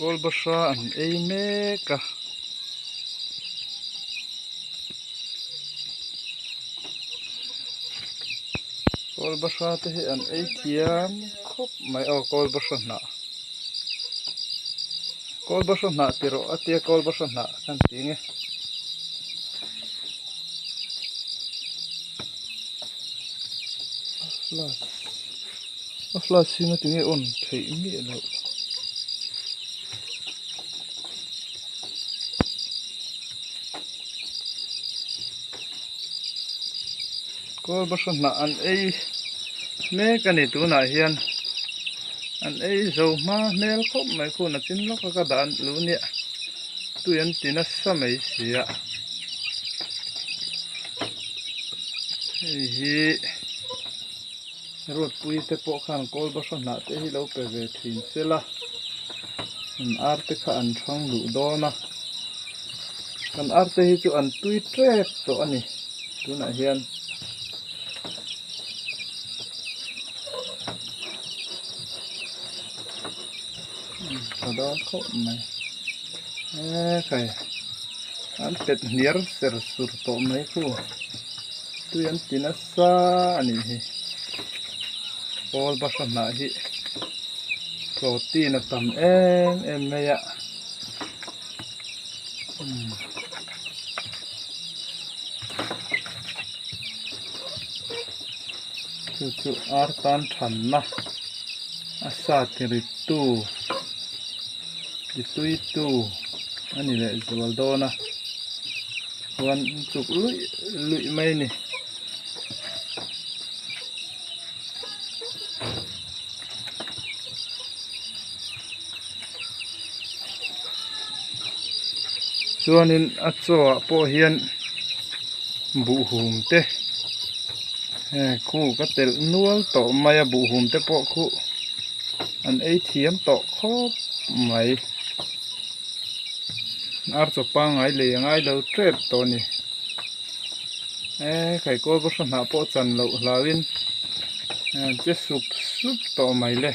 Kawlbahra an ei mek a. Kawlbahra te hi an ei thiam khawp mai aw kawlbahra hnah kawlbahra hnah ti rawh a tia kawlbahra hnah kan ti nge. A flash hi ngatinge on theih miah loh. Kawl bahra hnah an ei mek a ni tunah hian an ei zo hma hmel khawp mai khun a chin lawk a ka dah lo nia tui an ti nasa mai si a hei hi. Ruatpui te pawh khan kawl bahra hnah te hi lo pe ve thin se la, an ar te kha an thang duh dawn a, kan ar te hi chu an tui tep tawh a ni tunah hian. Tha dawn khawp mai ekhai an pet hniar ser sur tawh mai khu tui an ti nasa a nih hi kawl bahra hnah hi protein a tam em em mai a chu chu ar tan thanna a sa ti rit tu ti tui tu a ni leh zual dawn a chuan chuk luih luih mai a ni. Chuanin a chaw ah pawh hian buhhum te heng khu ka telh nual tawh mai a buhhum te pawh khu an ei thiam tawh khawp mai ar chaw pangngai lei a ngai lo tep tawh a ni. Eee khaikawl bawrhsawhnah pawh chan loh hlauhin che sup sup tawh mai le.